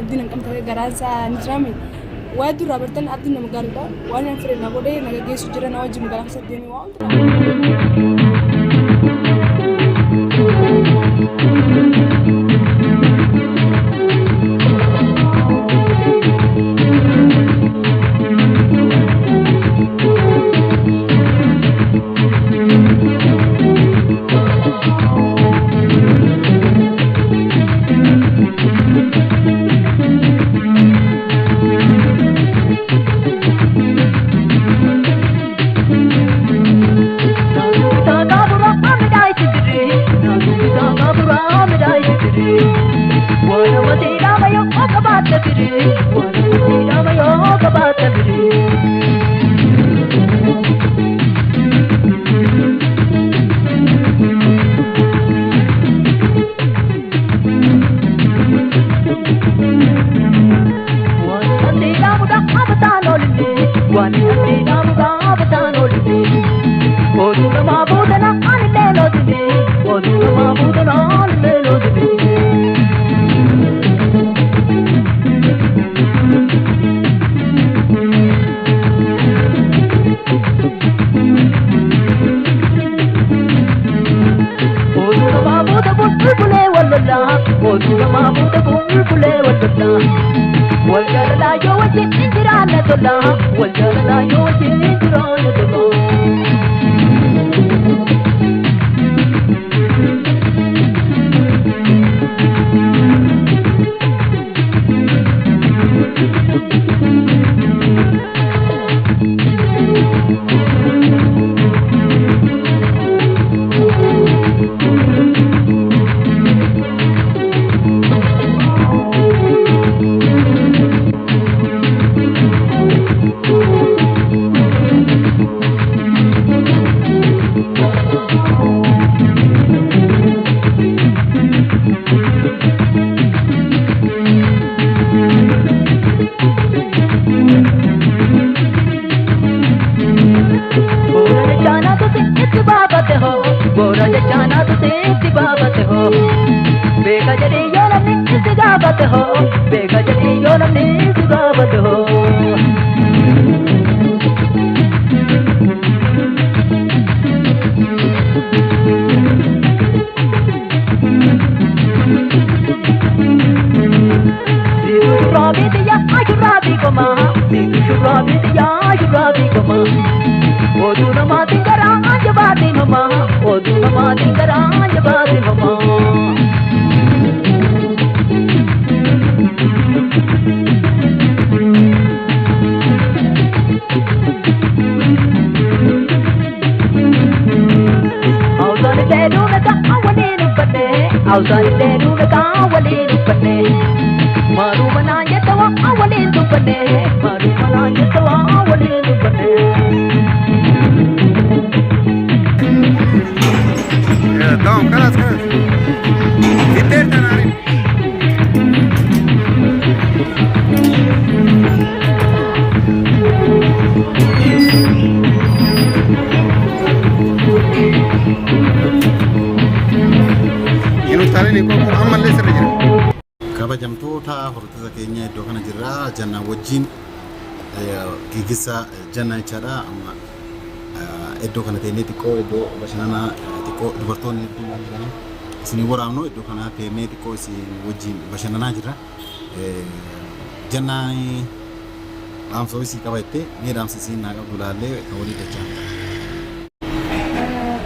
Abdiin hanqam ta'e garaan isaa ni jiraame. Waa hedduu irraa bartan. Abdiin nama gaariidha. Waan an fedhe na godhee na gaggeessu jira, na wajjin magaalaa keessa deemee waa hunda. Tamam, خلاص خلاص. Bitter arif. Yeroo taaleen koo ammallee sirra jira. Kabajamtoota hordoftoota keenya, iddoo kana jirra, Jannaa wajjin giigissa Jannaa jechaadha. Amma iddoo kana teenyee xiqqoo iddoo bashannanaa xiqqoo dubartoonni hedduun waan jiraniif isinii waraabnu, iddoo kana teenyee xiqqoo isin wajjin bashannanaa jirra. Jannaan dhaamsa isii qaba jettee, mee dhaamsa isiin naa qabdu laallee kan walii dachaa.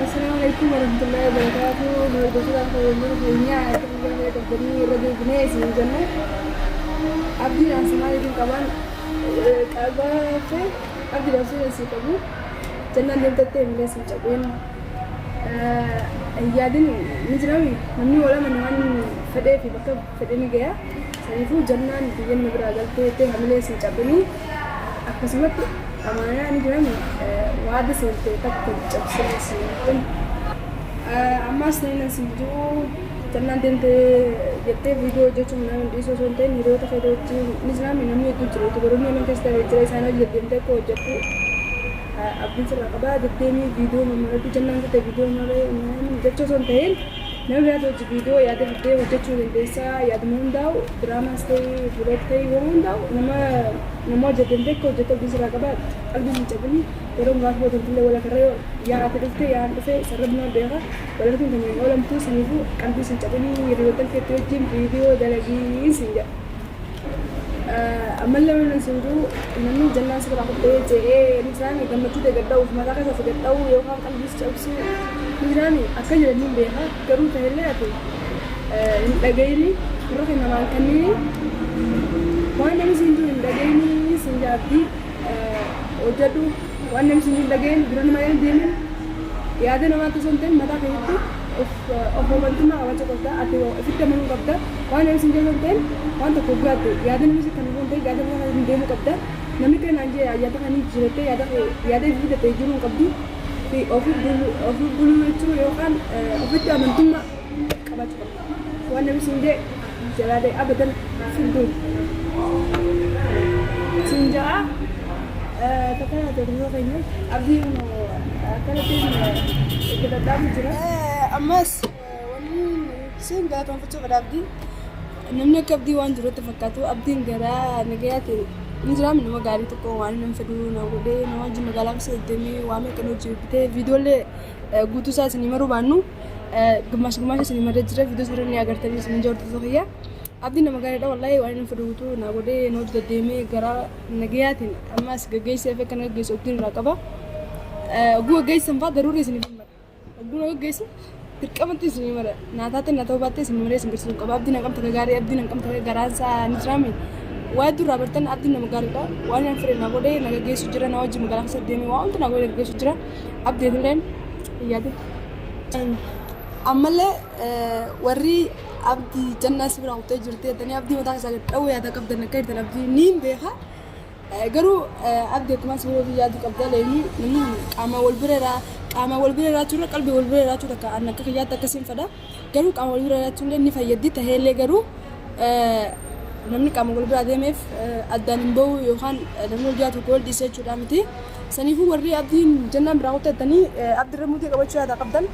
Assalaamu alaikum warahmatullahi wabarakatuh. Hordoftoota kabajamtoota keenya, akka biyya qabdanii irra deebinee isin jenna. Abdii dhaamsa maaliitiin qaban qabaafe, abdii dhaamsa isii qabu. Jannaan deemtattee miila sin cabeen. Yaadin ni jirami, namni wal amane waan fedhee fi bakka fedhe ni gaya. Saniifuu jannaan biyya nama biraa galtee hamilee sin cabinii, akkasumatti amaanaa ni jirami, waada seentee takka cabsee sin. Ammas ni sin jiru, jannaan deemtee jettee viidiyoo hojjechuun nama hin dhiisuu osoo hin ta'in, hiriyoota kee wajjin ni jirami, namni hedduu jira, youtuberoonni mana keessa ta'ee jira, isaan hojii deddeemtee akka hojjettu abdiin sirraa qabaa. Deddeemii viidiyoo mammaradhu, jannaan kutte viidiyoo maree jechuu osoo hin ta'in. Nama biraatti hojii viidiyoo yaada fiddee hojjechuu dandeessaa yaaduma hundaa'u diraamaas ta'e vlog ta'e waan hundaa'u nama nama hojjeteen beeku hojjete abdii sirraa qaba qalbii hin cabini yeroo muraasa booda illee wal agarra yoo yaa ati dhufte yaa an dhufe sarrabnaa beeka wal arguun keenya hin oolamtu saniifuu qalbii hin cabini hiriyoottan keetti wajjin viidiyoo dalagii siin jedha. Ammallee waan isin jiru namni jannaan si biraa kuttee je'ee ni jiraami gammachuu ta'e gad dha'uuf mataa keessa si gad dha'uu yookaan qalbii si cabsuu ni jiraami akka jiran hin beeka garuu ta'ellee ati hin dhagayini gurra kee namaan kennini waan namni siin jiru hin dhagayini siin jaabdii hojjedhu waan namni siin hin dhagayin dura nama hin deemin yaada namaa osoo hin ta'in mataa keetti of of amantummaa qabaachuu qabda ati ofitti amanuu qabda waan namni siin jedhu osoo hin ta'in waan tokko gaadde yaada namni si kan osoo hin ta'in yaada mataa keetiin deemuu qabda namni kan naan jee yaada kan jirattee yaada kee yaada ifii fidattee jiruu hin qabdu fi ofi buluu ofi buluu jechuu yookaan ofitti amantummaa qabaachuu qabda waan namni siin jee jalaa ta'e abadan fidduun siin ja'a takka taate hordoftoota keenya abdii akkanatti itti dhadhaabu jira. Ammas wanni siin galatoonfachuu fedha abdii namni akka abdii waan jirutti fakkaatu abdiin garaa nagayaatiin ni jiraame nama gaarii tokko waan nama fedhu na godhee nama wajjin magaalaa keessa deddeemee waa meeqa nu hojii bitee viidiyoolee guutuu isaa isinii maruu baannu gumaacha gumaacha isinii maree jira viidiyoo suuraa ni agartanii isin ija hordoftoota kiyya. Abdiin nama gaariidha wallaahi waan inni fedhu guutuu na godhee na hojii deddeemee garaa nagayaatiin ammas gaggeessee fi akkana gaggeessu abdiin irraa qaba. Oguu gaggeessan fa'aa daruurii isiniif hin mara. Oguu na gaggeessu dirqamatti isinii mara. Naa taate na ta'uu baattee isin maree isin garsiisuu qaba. Abdiin hangam takka gaarii abdiin hangam takka garaan isaa ni jiraame. Waa hedduu irraa bartan abdiin nama gaariidha. Waan inni fedhe na godhee na gaggeessu jira na wajjin magaalaa keessa deemee waa hunda na godhee na gaggeessu jira. Abdiin illee hin yaadin. Ammallee warri abdii jannaa si biraa kuttee jirti jettanii abdii mataa keessaa gad dha'uu yaada qabdan akka jirtan abdii niin beeka. Garuu abdii akkuma si biroo yaaduu qabda leemii namni kun qaama wal bira irraa qaama wal bira jiraachuu irra qalbii wal bira jiraachuu takka an akka kiyyaatti akkasiin fedha. Garuu qaama wal bira jiraachuun illee ni fayyaddi taheellee garuu namni qaama wal bira deemeef addaan hin bahu yookaan namni wal jiraatu tokko wal dhiisa jechuudha miti. Saniifuu warri abdiin jannaan biraa kutteettanii abdirra mudii qabachuu yaada qabdan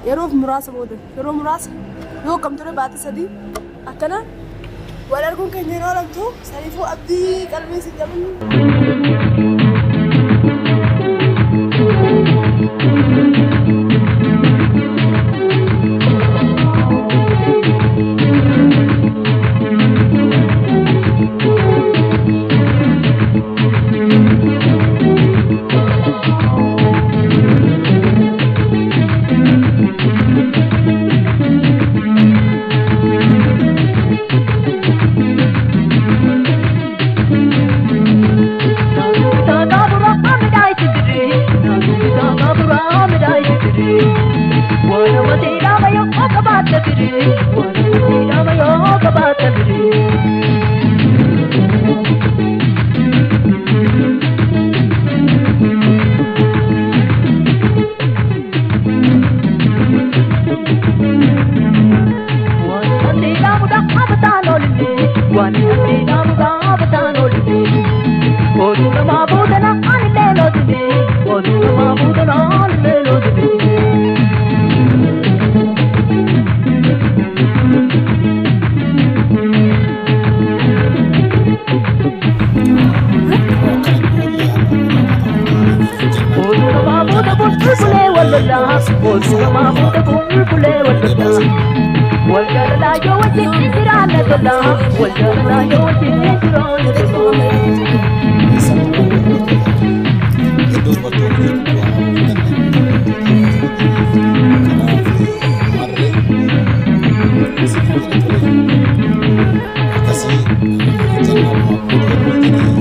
yeroof muraasa booda yeroo muraasa yoo akkam ture baatii sadii akkana wal arguun keenya hin oolamtu saniifuu abdii qalbii si qabin. Iddoo dubartoonni jirtutti waamamuu hin danda'amu. Kanaaf marree isin jedha ture. Akkasii jannaa kuma guutuu jedhee irra deebi'uudhaan karaa karaa dugda duubaa si dugda duubaa karaa dugda duubaa. Akkasii mee iddoo kanatti warri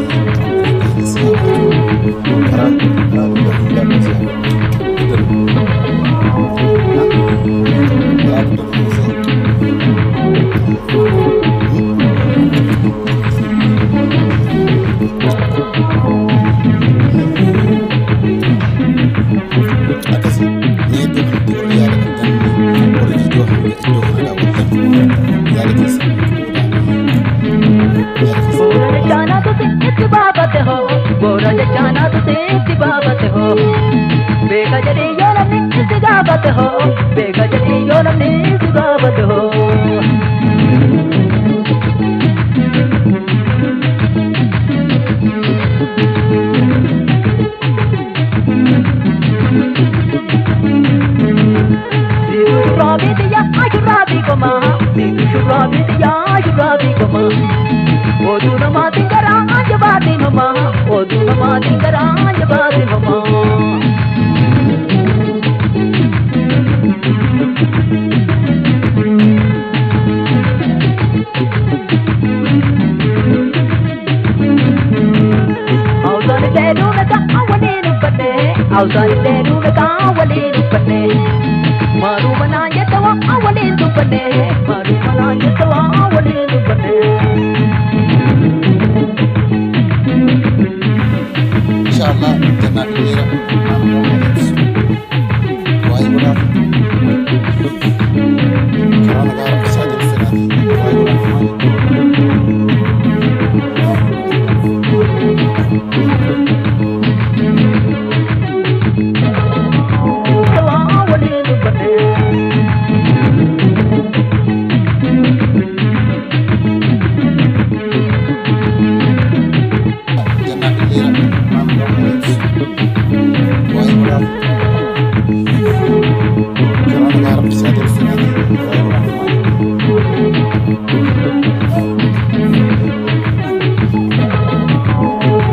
yaada qabdan warri viidiyoo kana iddoo kana daawwattan yaada keessan qoodaan yaada keessan. Boora jechaanaatu sitti baafate hoo. Beeka jedhee yoo namni si gaafate. gaafate hoo beeka jedhii yoo namni si gaafate hoo. Inshallah jannaa fideera. Waa'ee godhaaf karaa nagaa rabbisaa jedhu fedhaati. Waa'ee godhaaf maal jannaa fideera.